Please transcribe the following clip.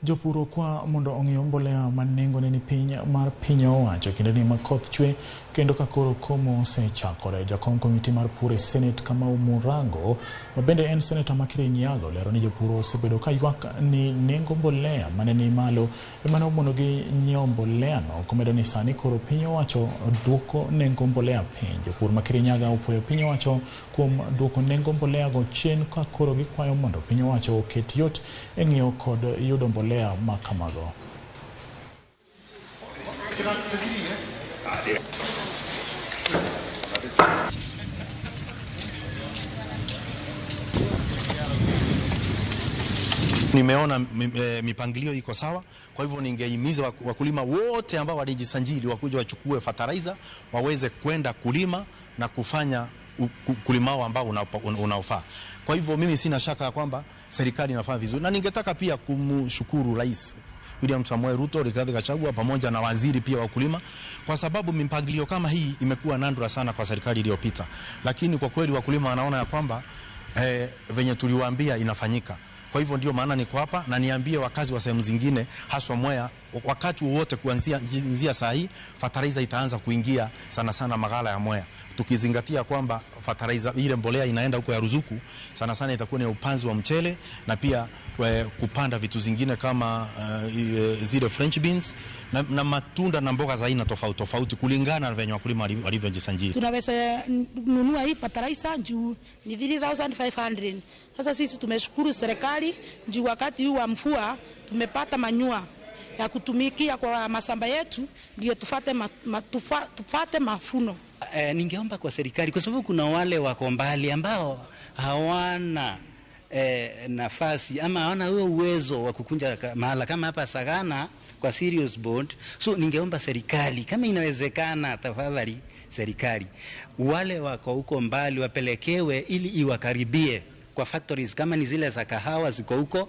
Jopur okwa mondo ong'iew mbolea ma nengone ni piny mar piny owacho kindeni ma koth chwe kendo ka koro komo osechakore. Jakom komiti mar pur e Senate Kamau Murango, ma bende en seneta ma Kirinyaga, olero ni jopur osebedo ka ywak ni nengo mbolea mane ni malo ema ne omonogi nyiewo mbolea no, komedo ni sani koro piny owacho duoko nengo mbolea piny. Jopur ma Kirinyaga opuoyo piny owacho kuom duoko nengo mbolea go chien ka koro gikwayo mondo piny owacho oket yot e ng'iewo kod yudo mbolea ma kamago. Nimeona mipangilio iko sawa, kwa hivyo ningehimiza wakulima wote ambao walijisajili wakuja wachukue fertilizer waweze kwenda kulima na kufanya ukulima ambao unaofaa. Kwa hivyo mimi sina shaka ya kwamba serikali inafanya vizuri, na ningetaka pia kumshukuru Rais William Samoei Ruto, Rigathi Gachagua pamoja na waziri pia wakulima, kwa sababu mipangilio kama hii imekuwa nadra sana kwa serikali iliyopita, lakini kwa kweli wakulima wanaona ya kwamba venye tuliwaambia inafanyika. Kwa hivyo ndio maana niko hapa, na niambie wakazi wa sehemu zingine haswa Mwea, wakati wowote kuanzia saa hii fertilizer itaanza kuingia sana sana maghala ya Mwea, tukizingatia kwamba fertilizer ile mbolea inaenda huko ya ruzuku sana sana itakuwa ni upanzi wa mchele na pia kupanda vitu zingine kama zile French beans na matunda na mboga za aina tofauti tofauti kulingana na venye wakulima walivyojisajili. Tunaweza nunua hii fertilizer juu ni 3500. Sasa sisi tumeshukuru serikali juu wakati huu wa mvua tumepata manyua ya kutumikia kwa mashamba yetu, ndio tufate mafuno. Ningeomba kwa serikali, kwa sababu kuna wale wako mbali ambao hawana nafasi ama hawana huo uwezo wa kukunja mahala kama hapa Sagana kwa Serious Board. So ningeomba serikali kama inawezekana, tafadhali serikali, wale wako huko mbali wapelekewe ili iwakaribie kwa factories kama ni zile za kahawa ziko huko.